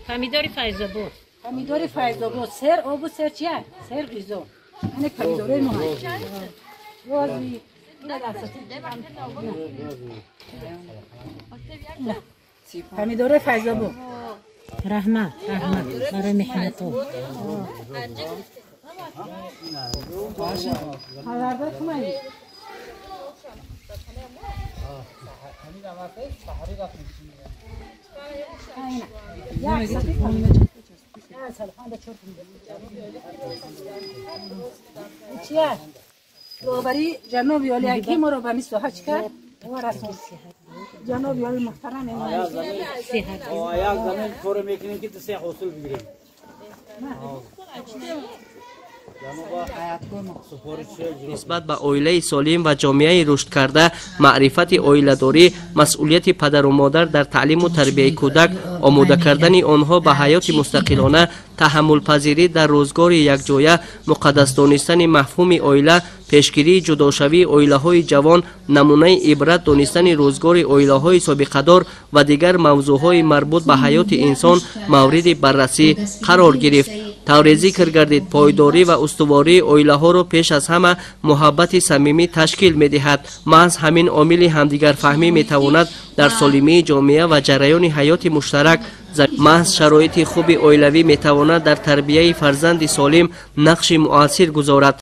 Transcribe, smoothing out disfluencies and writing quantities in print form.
Помидори Файзобод. Помидори Файзобод. Сер обу сер чия? Сер ғизо. Ане помидори мо. Рози. Помидори Файзобод. Раҳмат, раҳмат барои меҳнату. Халарда кумай. роҳбарии ҷаноби олӣ ки моро ба мисл ҳаҷ кард ва расонд. Ҷаноби олӣ муҳтарам, як замин кор мекунем ки се ҳосил бигирем. Нисбат ба оилаи солим ва ҷомеаи рушдкарда, маърифати оиладорӣ, масъулияти падару модар дар таълиму тарбияи кӯдак, омода кардани онҳо ба ҳаёти мустақилона, таҳаммулпазирӣ дар рӯзгори якҷоя, муқаддас донистани мафҳуми оила, пешгирии ҷудошавии оилаҳои ҷавон, намунаи ибрат донистани рӯзгори оилаҳои собиқадор ва дигар мавзӯъҳои марбут ба ҳаёти инсон мавриди баррасӣ қарор гирифт. Тавре зикр гардид, пойдорӣ ва устувории оилаҳоро пеш аз ҳама муҳаббати самимӣ ташкил медиҳад. Маҳз ҳамин омили ҳамдигарфаҳмӣ метавонад дар солимии ҷомеа ва ҷараёни ҳаёти муштарак, маҳз шароити хуби оилавӣ метавонад дар тарбияи фарзанди солим нақши муассир гузорад.